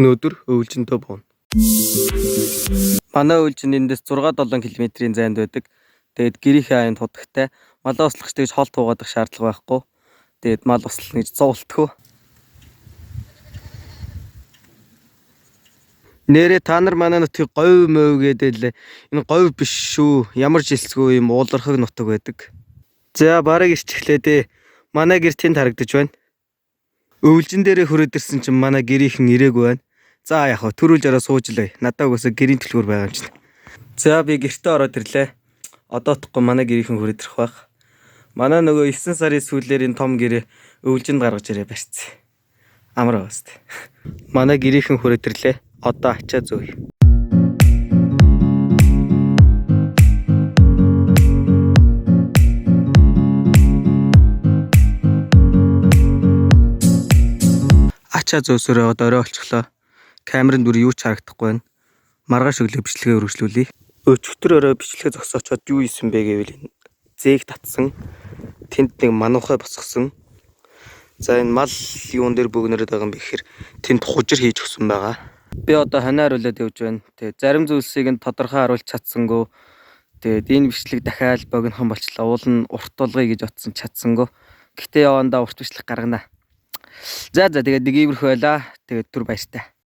Өнөөдөр өвлжөндөө бууна. Манай өвлжин эндээс 6 7 км-ийн зайд байдаг. Тэгээд гэрийнхээ аянд худагтай. Малаа услахч тэгж хол туугаадах шаардлага байхгүй. Тэгээд мал услах гэж зовлтгүй. Нэрээ та нар манай нутгийг говь мовь гэдэл энэ говь биш шүү. Ямар ч жилцгүй юм уулархаг нутаг байдаг. За бараг ирчихлээ дээ. Манай гэр тэнд харагдаж байна. Өвлжин дээрээ хүрээд ирсэн чинь манай гэрийнхэн ирээгүй байна. За яг хөө төрүүлж ороо сууж лээ. Надад угаасаа гэрийн түлхүүр байгаа юм чинь. За би гэртээ ороод ирлээ. Одоо утгагүй манай гэрийнхэн хүрээд ирэх байх. Манай нөгөө 9 сарын сүүлээр энэ том гэрээ өвлжинд гаргаж ирээ барьцсан. Амар байгаа сте. Манай гэрийнхэн хүрээд ирлээ. Одоо ачаа зөөе. Ачаа зөөсөрөө одоо орой олчихлоо. Камерын дүр юу ч харагдахгүй байна. Маргааш өглөө бичлэгээ өргөжлүүлье. Өчигдөр орой бичлэгээ зогсоочоод юу исэн бэ гэвэл энэ зээг татсан. Тэнд нэг мануухай босгосон. За энэ мал юун дээр бөгнөрöd байгаа юм бэ гэхээр тэнд хужир хийж өгсөн байгаа. Би одоо хоноо хариулаад явж байна. Тэгээ зарим зүйлсийг нь тодорхой харуулж чадсангүй. Тэгээд энэ бичлэг дахиад богинохон болчлоо. Уул нь урт болгоё гэж бодсон чадсангүй. Гэтэ явандаа урт бичлэг гаргана. За за тэгээд нэг иймэрхүү байлаа. Тэгээд түр баяртай.